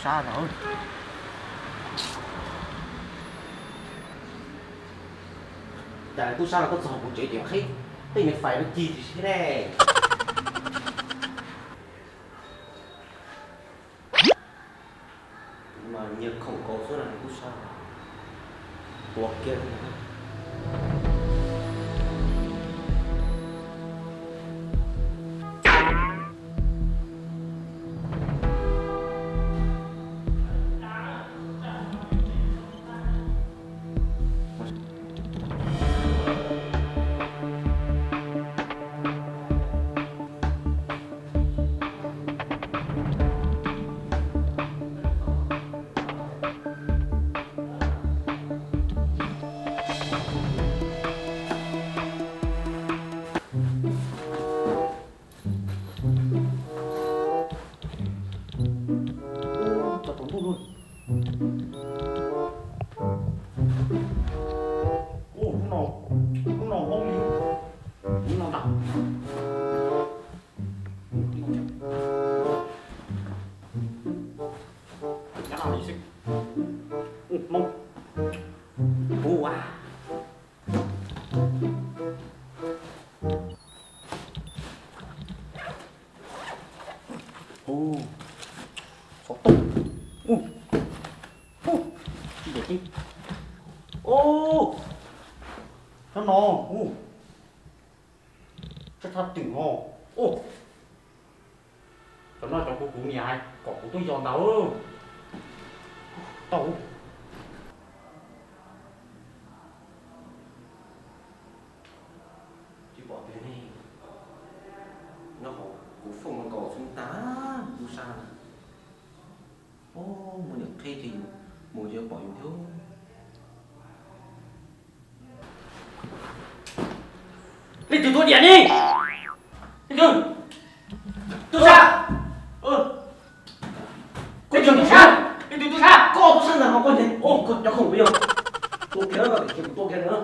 Sab no. Cas tub sab no koj txog kuv tsev ces qhib tej niag fais no cig tsis sib ne. Mas nyiag khoom nkaus xwb no tub sab. Tua kiag. Ub, lub no, lub no hoob li, lub no ntag. Ub, Hmoob. Ub, ua. Ub, xov tooj. Ub, ub, ub, ub, cov no, ub, tshaj tshaj twm no. Ub, cov no cov kuv, kuv niam hais kom kuv tuaj yos ntawd. Tau. Tsis pom tiag ne, nyob hauv kuv fooj no nkaus xwb tag tub sab na. Ub, muaj niam qheb ces yus mus ces pom yus thiab. Leej twg tua diam ne? Leej twg? Tub sab. Leej twg tub sab? Leej twg tub sab? Koj tub sab ntag, koj ntag. Koj cov khoom yog tua kiag, kuv tua kiag na.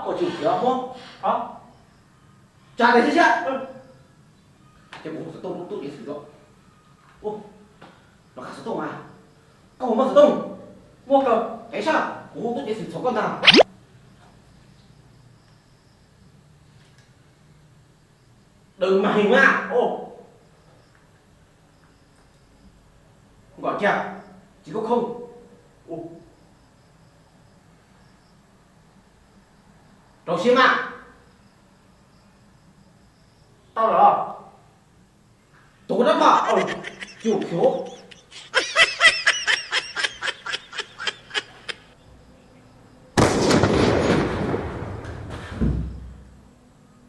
Koj tsis khiav mob. Tsa tes xwb siab. Ces kuv hu xov tooj rau tub ceev xwm os. Los khav xov tooj mas. Koj hu mob xov tooj. Muaj kawg. Qev sab, kuv hu tub ceev xwm txhom koj ntag. Đừng màn hình á. Ô. Gọi kìa. Chỉ có không. Ô. Rau siab mas. Tau lawm. Tus rab phom. Ôi, chủ khiếu.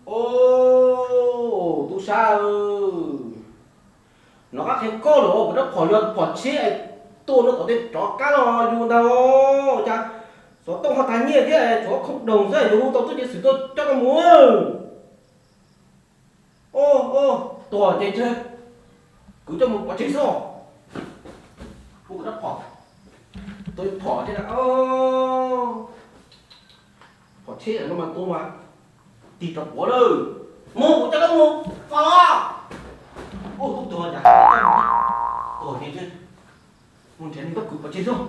Ô, tub sab, nov qab qhia koj lawm, kuv rab phom yog phom tsheb, tuaj no tom tej rov qab los yug ntag. Cas xov tooj ho tag nyiaj thiab, tshuav khoom doos xwb, yuav hu tau tub ceev xwm tuaj coj koj mus. Ô, ô, tuag ces ntshe kuv coj mus pov tseg xwb. Hu kuv rab phom, tua phom thiab, phom tsheb no mas tua mas tig rov quav lawm. Mus, kuv coj koj mus, fo. Ua tub tuag cas, tuag ces ntshe mus nrhiav neeg tuaj kwv pov tseg xwb.